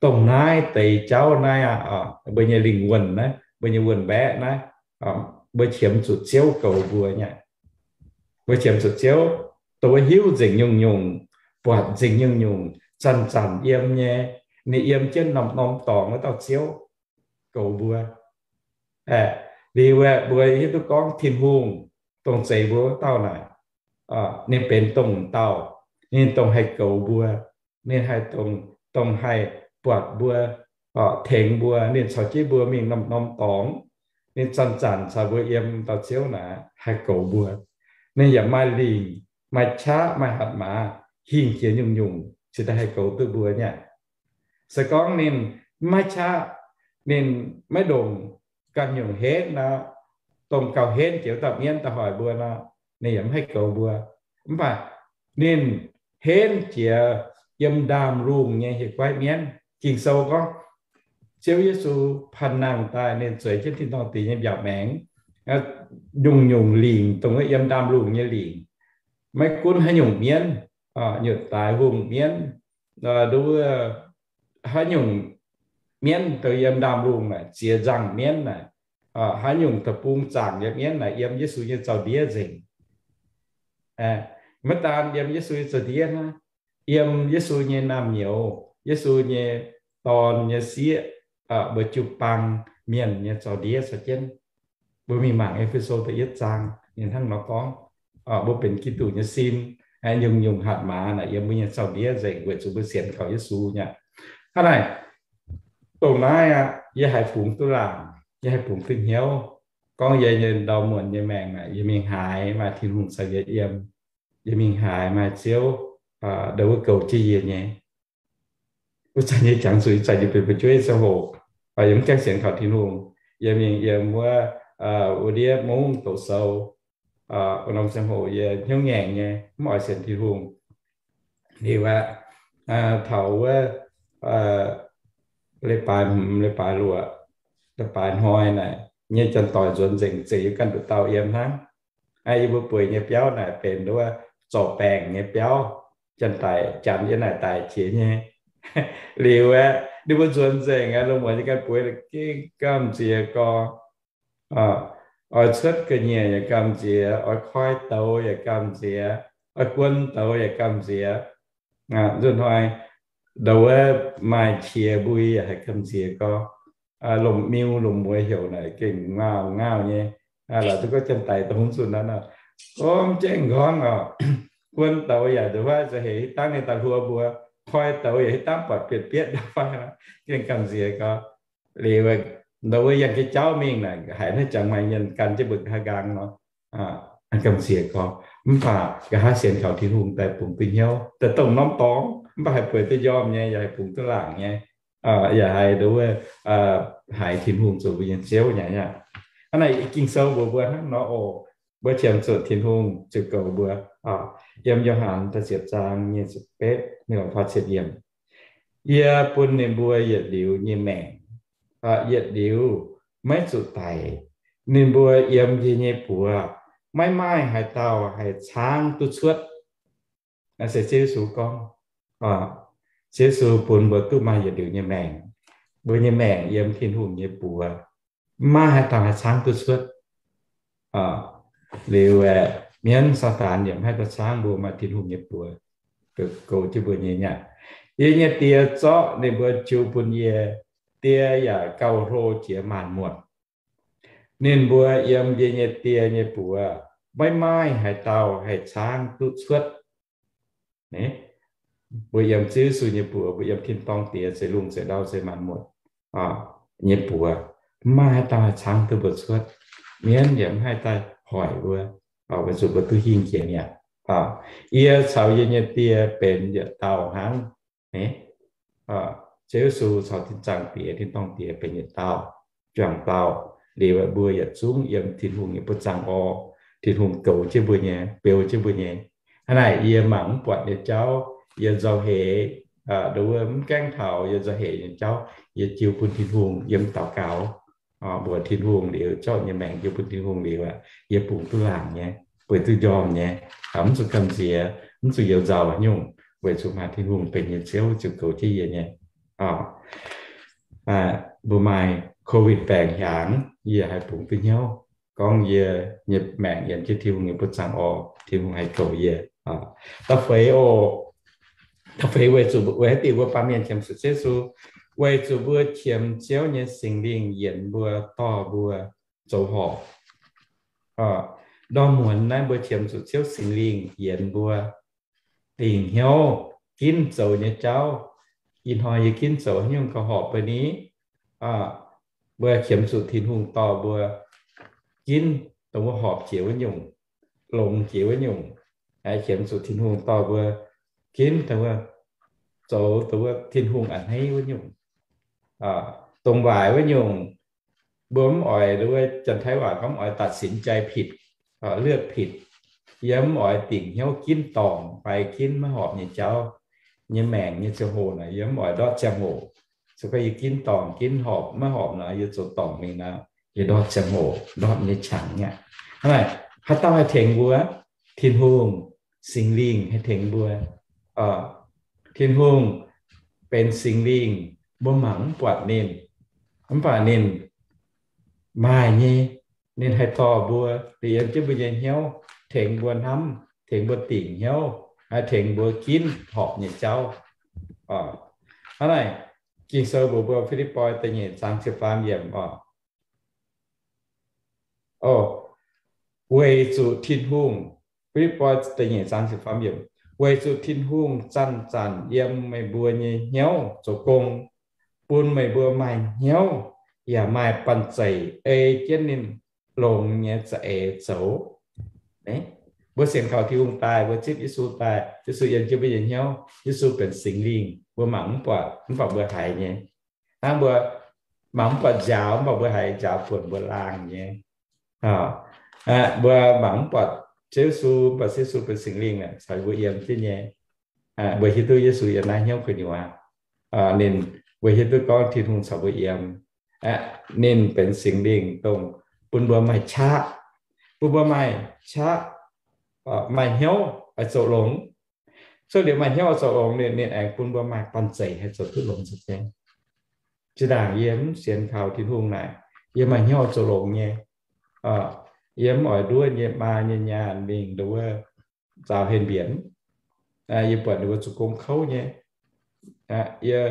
Dongh naaiv deix jauv naaiv aqv, mbuo nyei lingh wuonh naaiv, mbuo nyei wuonh mbaeqv naaiv, mbuo qiemx zuqc Ziouv goux mbuo nyei. Mbuo qiemx zuqc Ziouv, dongh wuov hiuv nzengc nyungc-nyungc, buatc nzengc nyungc-nyungc, zanc-zanc yiem nyei, ninh yiem jienv norm-norm dorngx wuov dauh Ziouv goux mbuo. Liuz aeqv, mbuo hiuv duqv gorngv Tin-Hungh dongh zeix mbuo wuov dauh naaic, ninh benx dongh dauh, ninh dongh haih goux mbuo, ninh haih dongh, dongh haih buatc mbuo, tengx mbuo, ninh caux jienv mbuo mingh norm-norm dorngx, ninh zanc-zanc caux mbuo yiem dauh Ziouv naaic haih goux mbuo. Ninh yaac maaih lingc, maaih qaqv, maaih hatc maaz, hingh jiex nyungc-nyungc cingx daaih haih goux duqv mbuo nyei. Se gorngv ninh maiv qaqv, ninh maiv longc ganh nyungc henv nor, dongh gauh henv jiex dauh mienv daaih hoic mbuo nor, ninh yaac mv haih goux mbuo. Mv baac ninh henv jiex yiem ndaamv-lungh nyei hieh guaiv mienv. Ging-Sou gorngv, Ziouv Yesu panh nangh daaih ninh zueiz jienv tin-dorngh dingc nyei mbiaauc maengx, nyungc-nyungc lingc dongh wuov yiem ndaamv-lungh nyei lingc. Maiv gunv haaix nyungc mienv, nyutc daaix hungh mienv, nduov wuov haaix nyungc mienv dongh yiem ndaamv-lungh naaic, ziex nzangh mienv naaic, haaix nyungc deic-bung zaangc nyei mienv naaic, yiem Yesu nyei zaux-ndiev nzengc. Maiv daan yiem Yesu nyei zaux-ndiev hnangv, yiem Yesu nyei naamh nyouz, Yesu nyei Dorn nyei sieqv, mbuo jiu-baang mienh nyei zaux-ndiev caux jienv. Mbuo mingh mangc E^fe^so da'yietv zaang, ninh hnangv nor gorngv, mbuo benx Giduc nyei sin, nyungc-nyungc hatc maaz naaic yiem mbuo nyei zaux-ndiev nzengc weic zuqc mbuo sienx kaux Yesu nyei. Hnangv naaic, dongh naaiv aqv, yie haih bungx duqv laangc, yie haih bungx duqv hnyouv. Gorngv yie nyei ndau muonz nyei maengc naaic, yie mingh haaix maaih Tin-Hungh caux yie yiem, yie mingh haaix maaih Ziouv, nduov wuov goux jienv yie nyei. Wuov zanc yie jangx zuqc ih zanc yie benx fu'jueiv ziangh hoc, yie mv gaengh sienx kaux Tin-Hungh. Yie mingh yiem wuov, wuov ndiev mungv doqc sou, wuov norm ziangh hoc yie hnyouv ngaengc nyei, mv oix sienx Tin-Hungh. Liuz aqv, taux wuov leiz-baaix hmz, leiz-baaix luoqc, leiz-baaix hnoi naaic, nyei janx-doic nzuonx nzengc, zeix yie ganh nduqc dauh yiem hnangv. Yie mbuo bueix nyei biauv naaic benx wuov zorc baengc nyei biauv. Janx-daic, janx yiem naaic daic jiex nyei. Liuz aeqv, ninh mbuo nzuonx nzengc aqv, lungh muonz nyei ganh bueix gengh gamh nziex gorx. Oix cuotv ga'nyiec yaac gamh nziex, oix koi douz yaac gamh nziex, oix guon douz yaac gamh nziex. Nzunc hnoi ndau wuov maaih qiex mbui yaac haih gamh nziex gorx. Lomc miu lomc mueiz heuc naaic gengh ngauh ngauh nyei. Laaix duqv gorngv janx-daic dongh hungh zunh naaiv nor, gorngv jengh nqorngv oc. Guon douz yaac nduov wuov za'heix hitv dangv ninh daaih hluo mbuo, koi douz yaac hitv dangv buatc bietc bietv fai, gengh gamh nziex gorx. Liuz ndau wuov yangh jienv jauv mingh naaic, haiz naaiv jangx maaih mienh gan jienv mbuo nqa'haav nqaang nor, gamh nziex gorx. Mv baac nqa'haav sienx kaux Tin-Hungh daaih bungx duqv hnyouv, daaih dongh norm dorngx, mv baac haih bueix duqv njormh nyei, yaac haih bungx duqv laangc nyei, yaac haih nduov wuov haiz Tin-Hungh zoux mbuo nyei Ziouv nyei aqv. Hnangv naaic Ging-Sou mbuox mbuo hnangv nor oc. Mbuo qiemx zuqc Tin-Hungh ziouc goux mbuo. Yiem Yo^han da'ziepc zaang nyic ziepc betv, mingh lorz faah ziepc yiemc. Yie bun ninh mbuo yietc liuz nyei maengc, yietc liuz maiv zuqc daic. Ninh mbuo yiem yie nyei buoz, maiv maaih haaix dauh haih caangv duqv cuotv. Naaiv se Ziouv Yesu gorngv. Ziouv Yesu bun mbuo duqv maaih yietc liuz nyei maengc. Mbuo nyei maengc yiem Tin-Hungh nyei buoz, maiv maaih haaix dauh haih caangv duqv cuotv. Liuz aeqv, mienv Saadaan yaac maiv haih duqv caangv mbuo maaih Tin-Hungh nyei buoz, goux jienv mbuo nyei aqv. Yie nyei Die zorqv ninh mbuo jiu bun yie. Die yaac gauh hlo jiex maanc muotc. Ninh mbuo yiem yie nyei Die nyei buoz, maiv maaih haaix dauh haih caangv duqv cuotv. Mbuo yiem Ziouv Yesu nyei buoz, mbuo yiem tin-dorngh Diex, zeix lungh zeix ndau, zeix maanc muotc nyei buoz, maiv maaih haaix dauh haih caangv duqv mbuo cuotv. Mienv yaac maiv haih daaih hoic mbuo, weic zuqc mbuo duqv hingh jiex mi'aqv. Yie caux yie nyei Die benx yietc dauh hnangv. Ziouv Yesu caux tin-zaangc Diex, tin-dorngh Diex benx yietc dauh, juangc dauh. Liuz mbuo yietc zungv yiem Tin-Hungh nyei buoz-zaangc orv. Tin-Hungh goux jienv mbuo nyei, beu jienv mbuo nyei. Hnangv naaic yie mangc mv buatc nyei jauv, yie nzauh heix, nduov wuov mv gaengh taux yie nzauh heix nyei jauv, yie jiu bun Tin-Hungh yiem daux gaux, mbuox Tin-Hungh liuz, zorqv nyei maengc jiu bun Tin-Hungh liuz aqv, yie bungx duqv laangc nyei, bueix duqv njormh nyei, mv zuqc gamh nziex, mv zuqc youz nzauh haaix nyungc, weic zuqc maaih Tin-Hungh benx yie nyei Ziouv ziouc goux jienv yie nyei. Mbuo maaih Covid baengc hiaangx, yie haih bungx duqv hnyouv gorngv yie nyei maengc yiem jienv Tin-Hungh nyei buoz-zaangc orv, Tin-Hungh haih goux yie. Da'feix oc, da'feix weic zuqc weic haaix diuc mbuo baamh mienh qiemx zuqc Ziouv Yesu? Weic zuqc mbuo qiemx Ziouv nyei Singx Lingh yienx mbuo, dorh mbuo zoux horpc. Ndorm muonz naaiv mbuo qiemx zuqc Ziouv Singx Lingh yienx mbuo, dingc hnyouv ginv zoux nyei jauv. Ih hnoi yie ginv zoux haaix nyungc gauh horpc bun ni? Mbuo qiemx zuqc Tin-Hungh dorh mbuo ginv dongh wuov horpc jiex wuov nyungc, longx jiex wuov nyungc. Qiemx zuqc Tin-Hungh dorh mbuo ginv dongh wuov zoux dongh wuov Tin-Hungh a'hneiv wuov nyungc. Dongh waaic wuov nyungc, mbuo mv oix, dongh wuov Janx-Taiv waac gorngv mv oix ตัดสินใจผิด, เลือกผิด. Yie mv oix dingc hnyouv ginv dorngc fai ginv maiv horpc nyei jauv. nyei maengc nyei ziangh hoc naaic, yie mv oix ndortv ziangh hoc. Se gorngv yie ginv dorngc, ginv horpc, maiv horpc nor, yie zoux dorngc mingh nor, yie ndortv ziangh hoc, ndortv nyei qangx aqv. Hnangv naaic, haaix dauh haih tengx mbuo? Tin-Hungh, Singx Lingh haih tengx mbuo. Tin-Hungh benx Singx Lingh, mbuo mangc mv buatc ninh, mv baac ninh maaih nyei. Ninh haih dorh mbuo, ninh yiem jienv mbuo nyei hnyouv, tengx mbuo hnamv, tengx mbuo dingc hnyouv, tengx mbuo ginv horpc nyei jauv. Hnangv naaic, Ging-Sou mbuox mbuo, Fi^lipv^poi da'nyeic zaang ziepc faam yiemc oc. Weic zuqc Tin-Hungh, Fi^lipv^poi da'nyeic zaang ziepc faam yiemc, weic zuqc Tin-Hungh zanc-zanc yiem meih mbuo nyei hnyouv zoux gong, bun meih mbuo maaih hnyouv yaac maaih banh zeic ei jienv ninh longx nyei za'eix zoux. Mbuo sienx kaux Tin-Hungh daaih, mbuo zipv Yesu daaih, Yesu yiem jienv mbuo nyei hnyouv, Yesu benx Singx Lingh, mbuo mangc mv buatc, mv baac mbuo haiz nyei. Hnangv mbuo mangc mv buatc nziaaux, mv baac mbuo haiz nziaaux buonc mbuo laangh nyei. Mbuo mangc mv buatc Ziouv Yesu, mv baac Ziouv Yesu benx Singx Lingh caux mbuo yiem jienv nyei. Mbuo hiuv duqv Yesu yiem naaiv hnyouv gu'nyuoz. Ninh, mbuo hiuv duqv gorngv Tin-Hungh caux mbuo yiem. Ninh benx Singx Lingh dongh bun mbuo maaih qaqv, bun mbuo maaih qaqv, maaih hnyouv oix zoux longx. Cuotv liuz maaih hnyouv oix zoux longx, ninh, ninh aengx bun mbuo maaih banh zeic haih zoux duqv longx nzengc. Zinh ndaangc yie mv sienx kaux Tin-Hungh naaic, yie maaih hnyouv oix zoux longx nyei. Yie mv oix nduov yie maa nyei nyaanh mingh nduov wuov nzaaux henh mbienx. Yie buatc ninh mbuo zuqc gong kouv nyei. Yie,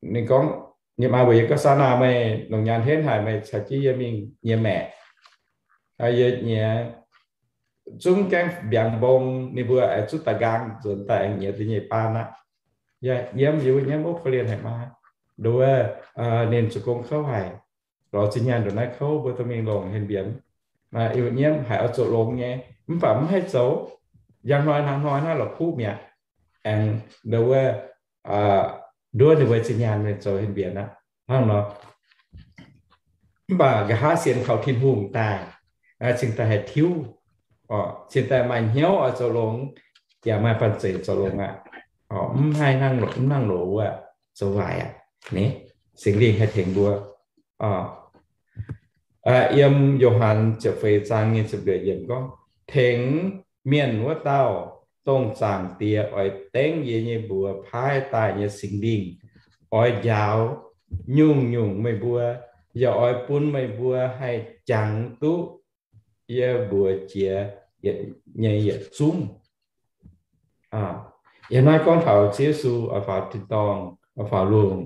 ninh gorngv, yie maa mbuox yie gorngv, Saan naaic meih longc nyaanh henv haic, meih caux jienv yie mingh nyiex maeqc. Yie nyiex zungv gaengh mbiaangx mbong, ninh mbuo aengx zuqv daaih nqaang nzuonx daaih aengx nyiex da'nyeic baan aqv. Yie nyiemv, yie mbuo nyiemv, ov, korv-lienh haic maa. Nduov wuov, ninh zuqc gong kouv haic. Lorz zinh nyaanh ndongc naaiv kouv, mbuo dorh mingh longc henh mbienx. Yie mbuo nyiemv haic, oix zoux longx nyei, mv baac mv haih zoux. Njang hnoi hnangv hnoi naaiv la'kuqv mi'aqv. Aengx nduov wuov, nduov ninh mbuo zinh nyaanh mingh zoux henh mbienx aqv. Hnangv nor, mv baac nqa'haav sienx kaux Tin-Hungh daaih, cingx daaih haih tiuv, cingx daaih maaih hnyouv oix zoux longx, yaac maaih banh zeic zoux longx aqv. Mv haih hnangv, mv hnangv loz wuov zoux waaic aqv. Singx Lingh haih tengx mbuo. Yiem Yo^han ziepc feix zaang nyei ziepc luoqc yiemc gorngv, Tengx mienh wuov dauh, dongh Zaangc Diex oix dengv yie nyei mbuox paaiv daaih nyei Singx Lingh, oix njaaux nyungc-nyungc meih mbuo, yaac oix bun meih mbuo haih jangx duqv yie mbuox jiex nyei yietc zungv. Yiem naaiv gorngv taux Ziouv Yesu oix faaux tin-dorngh, oix faaux lungh,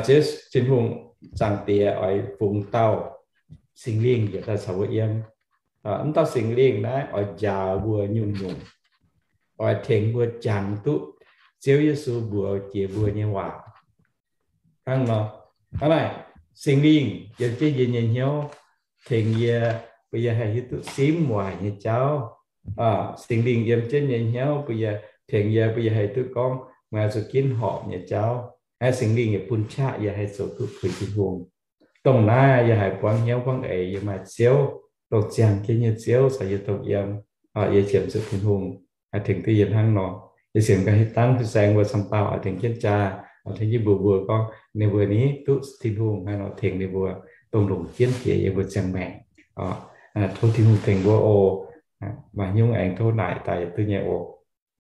Ziouv Tin-Hungh, Zaangc Diex oix fungx dauh Singx Lingh yietc daaih caux mbuo yiem. Mv dauh Singx Lingh naaiv oix njaaux mbuo nyungc-nyungc, oix tengx mbuo jangx duqv Ziouv Yesu mbuox jiex mbuo nyei waac. Hnangv nor, hnangv naaic, Singx Lingh yiem jienv yie nyei hnyouv, tengx yie, bun yie haih hiuv duqv simv waaic nyei jauv. Singx Lingh yiem jienv nyei hnyouv bun yie, tengx yie, bun yie haih duqv gorngv meih oix zuqc ginv horpc nyei jauv. Naaiv Singx Lingh yaac bun qaqv yie haih zoux duqv puix Tin-Hungh. Dongh naaiv yie haiz buangv hnyouv buangv eix yie maaih Ziouv, dongh ziangh jienv nyei Ziouv caux yie dongh yiem. Yie qiemx zuqc Tin-Hungh haih tengx duqv yie hnangv nor. Yie sienx ganh hitv dangv fin-saeng mbuo camv dauh oix tengx jienv jaa, oix tengx jienv mbuox mbuo gorngv ninh mbuo ni duqv Tin-Hungh hnangv nor tengx ninh mbuo, dongh longc jienv jiex yie mbuo ziangh maengc. Tov Tin-Hungh tengx mbuo oc. Maaih nyungc aengx tov naaic daaih duqv nyei oc.